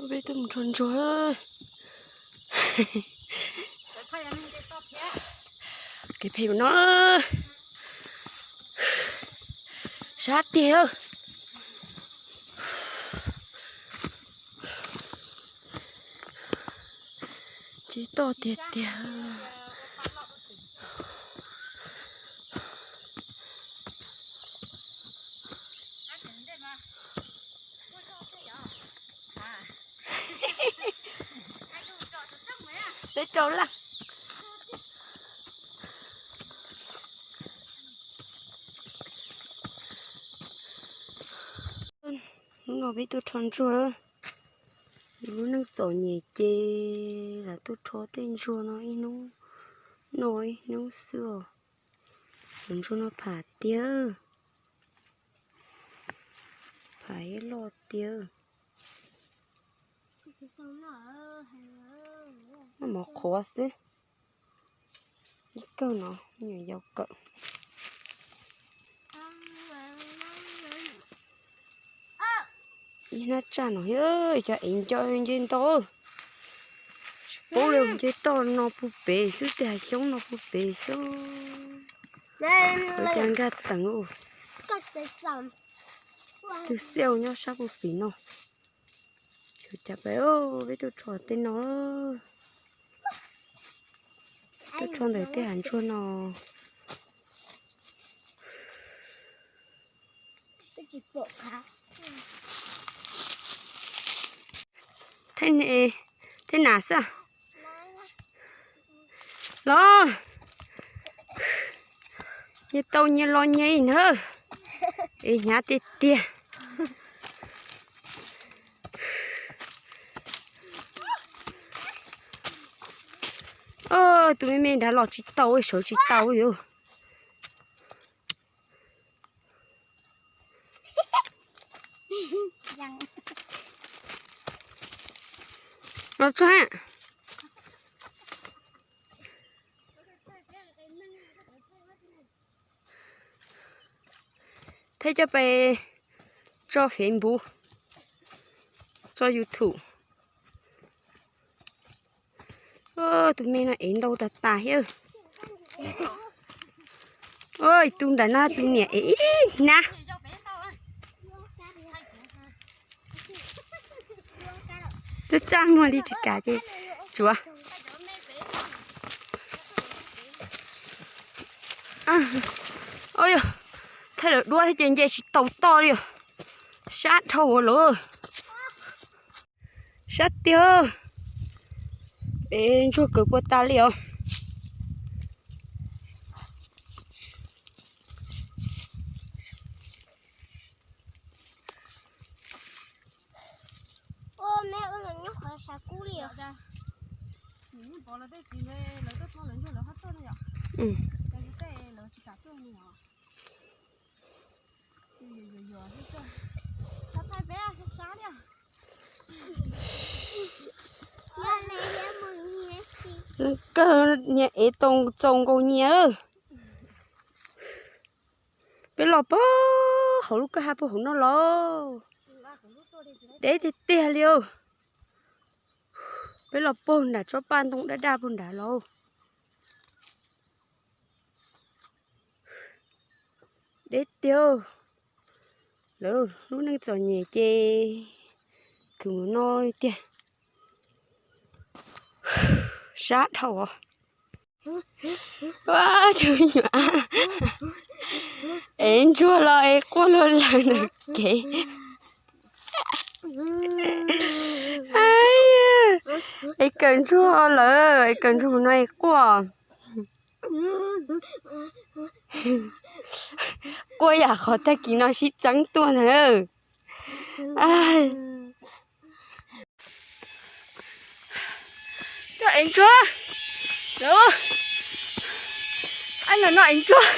Peb twb mus rho ntsuag. Kev phem no. Sab tiag. Tsis toj tiag tiag. Peb rau laj. Hnub no peb tuaj rho ntsuag. Lub neej txom nyem ces lam tuaj rho tej ntsuag no ib hnub noj ib hnub xwb os. Cov ntsuag no pham tiag, pham ib loj tiag. Noj mov qhuav xwb. Ib kawg no me nyuam yaus kawm. Ib hnab tsaj no, cov ev nco nce ntau. Tsis paub li, nce toj no puag pem xwb, tej hav xyoob no puag pem xwb. Ua cas nkag txeem. Tus xiaj nyob sab puag pem no. Cas peb, peb tuaj rho tej no. Tuaj rho ntawm tej hav ntsuag no. Thiab nas xwb. Los, nyias tau nyias los nyias ib hnab. Es hnyav tiag tiag. Tus me me nrad los tsis tau, sawv tsis tau li. Los tsuag. Thiab coj peb tso Facebook, tso YouTube. Tus me no ev ntau tas tas thiab. Tus nram no tus niam ev ib hnab. Txaj txaj muag li tsis kam ces tsuav. Yog, thaij lawv duab thiab ces nce tsis tau toj li os. Sab dhau lawm. Sab tiag. Es ntsuag kawg puas tas li os. Kawg niag ev tau txaus nkaus nyias lawm. Peb los puag hauv lub kwj ha puag hauv no los. Deb tiag tiag li. Peb los puag nram tsob paj ntoo daj daj puag nrad los. Deb tiag. Lawv lub neej txom nyem ces khwv mus no tiag. Sab dhau os. Ua, tus me nyuam ev ntsuag los ev quaj luag lawm ntawm kev. Ev kawm ntsuag lawm, ev kawm ntsuag mus no ev quaj. Quaj yam qhov tag kis no sib txeeb tuaj ntag. Coj ev ntsuag. Lawv, no no ev ntsuag.